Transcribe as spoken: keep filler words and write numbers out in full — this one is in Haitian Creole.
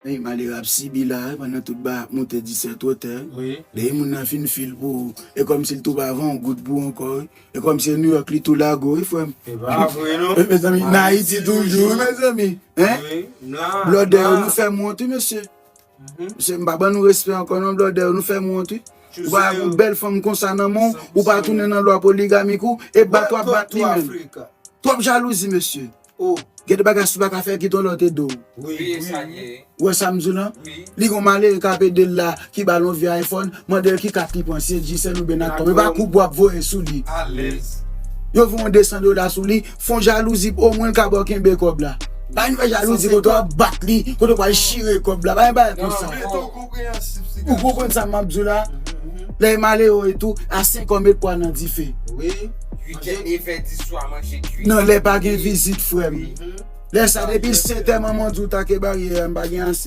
Ey, malere ap sibi la, wi, pandan tout bagay ap monte disèt wotè, wi. Wi. Depi moun nan fin fil pou ou, e kòmsi l tou pa van yon goud pou ou ankò, wi. E kòmsi e New York li tou lage w, wi, frè m. E pa vre, non? E, mezanmi, n Ayiti toujou, wi, mezanmi. Hein? Wi, m la. Blòdè yo, nou fè m wont, wi, mesye. Mesye, m pa ban nou respè ankò, non, blòdè yo, nou fè m wont, wi. Ou pa wè yon bèl fanm konsa nan men w, ou pa tounen nan lwa poligamik ou, e bat w ap bat li menm. Twòp jalouzi, mesye. Gen de bagay si w pa ka fè, kite yon lòt ede w. Wi, e sa l ye. Ou wè sa m di w lan? Wi. Li gon malere k ap ede l la, ki ba l yon vye iPhone, mande l ki kat li pran, si e Digicel oubyen Natcom. E pa koub w ap voye sou li. Alèz. Yo voye yon de san dola sou li, fè yon jalouzi, omwen l ka ba w kenbe kòb la. Pa vin fè jalouzi kote w ap bat li, kote w pral chire kòb la. Pa gen bagay konsa. Ou konprann sa m ap di w la? Lè malere e tou, a senk è w met pwa nan dife. Wi. Uitè, nevè, dis swa, manje kui. Nan lè pa gen vizit, frè m. Lè sa, depi sentè manman di w take baryè a, m pa gen ase.